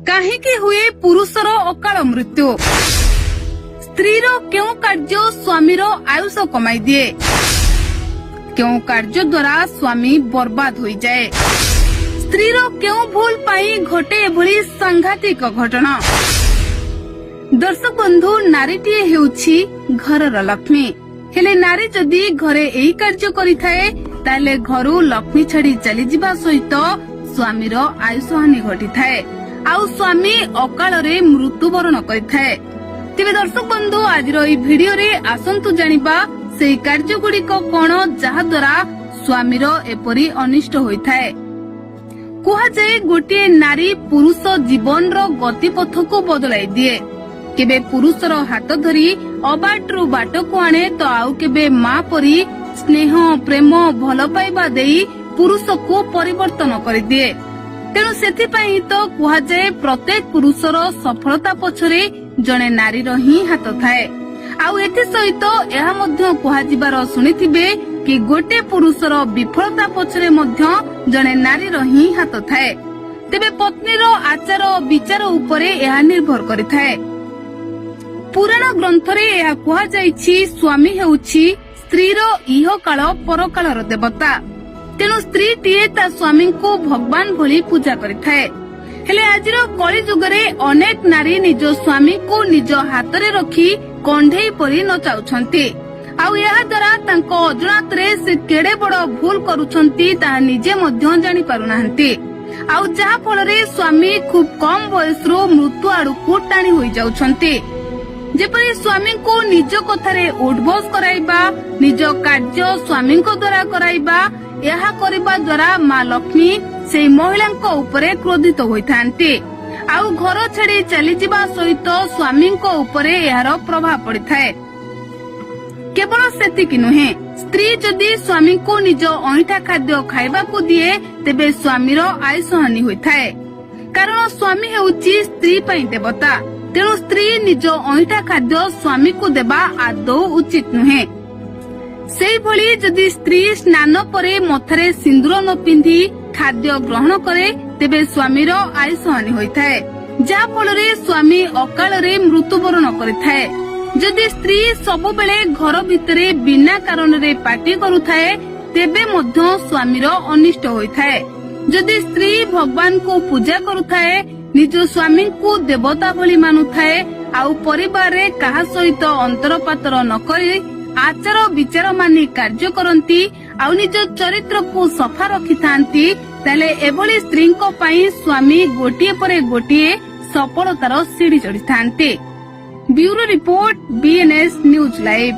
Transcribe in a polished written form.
କାହିଁକି ହୁଏ ପୁରୁଷର ଅକାଳ ମୃତ୍ୟୁ? ସ୍ତ୍ରୀର କେଉଁ କାର୍ଯ୍ୟ ସ୍ୱାମୀର ଆୟୁଷ କମାଇ ଦିଏ? କେଉଁ କାର୍ଯ୍ୟ ଦ୍ୱାରା ସ୍ୱାମୀ ବର୍ବାଦ ହୋଇଯାଏ? ସ୍ତ୍ରୀର କେଉଁ ଭୁଲ ପାଇଁ ଘଟେ ଏଭଳି ସାଂଘାତିକ ଘଟଣା? ଦର୍ଶକ ବନ୍ଧୁ, ନାରୀଟିଏ ହେଉଛି ଘରର ଲକ୍ଷ୍ମୀ। ହେଲେ ନାରୀ ଯଦି ଘରେ ଏହି କାର୍ଯ୍ୟ କରିଥାଏ, ତାହେଲେ ଘରୁ ଲକ୍ଷ୍ମୀ ଛାଡି ଚାଲିଯିବା ସହିତ ସ୍ୱାମୀର ଆୟୁଷ ହାନି ଘଟିଥାଏ ଆଉ ସ୍ୱାମୀ ଅକାଳରେ ମୃତ୍ୟୁବରଣ କରିଥାଏ। ତେବେ ଦର୍ଶକ ବନ୍ଧୁ, ଆଜିର ଏହି ଭିଡିଓରେ ଆସନ୍ତୁ ଜାଣିବା ସେହି କାର୍ଯ୍ୟଗୁଡିକ କଣ, ଯାହା ଦ୍ୱାରା ସ୍ୱାମୀର ଏପରି ଅନିଷ୍ଟ ହୋଇଥାଏ। କୁହାଯାଏ, ଗୋଟିଏ ନାରୀ ପୁରୁଷ ଜୀବନର ଗତିପଥକୁ ବଦଳାଇ ଦିଏ। କେବେ ପୁରୁଷର ହାତ ଧରି ଅବାଟରୁ ବାଟକୁ ଆଣେ ତ ଆଉ କେବେ ମା ପରି ସ୍ନେହ, ପ୍ରେମ, ଭଲ ପାଇବା ଦେଇ ପୁରୁଷକୁ ପରିବର୍ତ୍ତନ କରିଦିଏ। ତେଣୁ ସେଥିପାଇଁ ତ କୁହାଯାଏ, ପ୍ରତ୍ୟେକ ପୁରୁଷର ସଫଳତା ପଛରେ ଜଣେ ନାରୀର ହିଁ ହାତ ଥାଏ। ଆଉ ଏଥିସହିତ ଏହା ମଧ୍ୟ କୁହାଯିବାର ଶୁଣିଥିବେ କି ଗୋଟେ ପୁରୁଷର ବିଫଳତା ପଛରେ ମଧ୍ୟ ଜଣେ ନାରୀର ହିଁ ହାତ ଥାଏ। ତେବେ ପତ୍ନୀର ଆଚାର ବିଚାର ଉପରେ ଏହା ନିର୍ଭର କରିଥାଏ। ପୁରାଣ ଗ୍ରନ୍ଥରେ ଏହା କୁହାଯାଇଛି, ସ୍ୱାମୀ ହେଉଛି ସ୍ତ୍ରୀର ଇହକାଳ ପରକାଳର ଦେବତା। ତେଣୁ ସ୍ତ୍ରୀଟିଏ ତା ସ୍ୱାମୀଙ୍କୁ ଭଗବାନ ଭଳି ପୂଜା କରିଥାଏ। ହେଲେ ଆଜିର କଳି ଯୁଗରେ ଅନେକ ନାରୀ ନିଜ ସ୍ୱାମୀକୁ ନିଜ ହାତରେ ରଖି କଣ୍ଢେଇ ପରି ନଚାଉଛନ୍ତି। ଆଉ ଏହା ଦ୍ୱାରା ତାଙ୍କ ଅଜାଣତରେ ସେ କେଡେ ବଡ ଭୁଲ କରୁଛନ୍ତି, ତାହା ନିଜେ ମଧ୍ୟ ଜାଣି ପାରୁନାହାନ୍ତି। ଆଉ ଯାହା ଫଳରେ ସ୍ୱାମୀ ଖୁବ୍ କମ ବୟସରୁ ମୃତ୍ୟୁ ଆଡକୁ ଟାଣି ହୋଇଯାଉଛନ୍ତି। ଯେପରି ସ୍ୱାମୀଙ୍କୁ ନିଜ କଥାରେ ଉଠବସ କରାଇବା, ନିଜ କାର୍ଯ୍ୟ ସ୍ୱାମୀଙ୍କ ଦ୍ୱାରା କରାଇବା, ଏହା କରିବା ଦ୍ୱାରା ମା ଲକ୍ଷ୍ମୀ ସେହି ମହିଳାଙ୍କ ଉପରେ କ୍ରୋଧିତ ହୋଇଥାନ୍ତି। ଆଉ ଘର ଛାଡି ଚାଲିଯିବା ସହିତ ସ୍ୱାମୀଙ୍କ ଉପରେ ଏହାର ପ୍ରଭାବ ପଡିଥାଏ। କେବଳ ସେତିକି ନୁହେଁ, ସ୍ତ୍ରୀ ଯଦି ସ୍ୱାମୀଙ୍କୁ ନିଜ ଅଇଁଠା ଖାଦ୍ୟ ଖାଇବାକୁ ଦିଏ, ତେବେ ସ୍ୱାମୀର ଆୟୁଷ ହାନି ହୋଇଥାଏ। କାରଣ ସ୍ୱାମୀ ହେଉଛି ସ୍ତ୍ରୀ ପାଇଁ ଦେବତା। ତେଣୁ ସ୍ତ୍ରୀ ନିଜ ଅଇଁଠା ଖାଦ୍ୟ ସ୍ୱାମୀକୁ ଦେବା ଆଦୌ ଉଚିତ ନୁହେଁ। ସେଇଭଳି ଯଦି ସ୍ତ୍ରୀ ସ୍ନାନ ପରେ ମଥାରେ ସିନ୍ଦୁର ନ ପିନ୍ଧି ଖାଦ୍ୟ ଗ୍ରହଣ କରେ, ତେବେ ସ୍ୱାମୀର ଆୟୁଷ ହାନି ହୋଇଥାଏ, ଯାହା ଫଳରେ ସ୍ୱାମୀ ଅକାଳରେ ମୃତ୍ୟୁବରଣ କରିଥାଏ। ଯଦି ସ୍ତ୍ରୀ ସବୁବେଳେ ଘର ଭିତରେ ବିନା କାରଣରେ ପାଟି କରୁଥାଏ, ତେବେ ମଧ୍ୟ ସ୍ୱାମୀର ଅନିଷ୍ଟ ହୋଇଥାଏ। ଯଦି ସ୍ତ୍ରୀ ଭଗବାନଙ୍କୁ ପୂଜା କରୁଥାଏ, ନିଜ ସ୍ୱାମୀଙ୍କୁ ଦେବତା ଭଳି ମାନୁଥାଏ ଆଉ ପରିବାରରେ କାହା ସହିତ ଅନ୍ତରପାତର ନ କରି ଆଚାର ବିଚାର ମାନି କାର୍ଯ୍ୟ କରନ୍ତି ଆଉ ନିଜ ଚରିତ୍ରକୁ ସଫା ରଖିଥାନ୍ତି, ତାହେଲେ ଏଭଳି ସ୍ତ୍ରୀଙ୍କ ପାଇଁ ସ୍ୱାମୀ ଗୋଟିଏ ପରେ ଗୋଟିଏ ସଫଳତାର ସିଢି ଚଢିଥାନ୍ତି। Bureau report, BNS news live.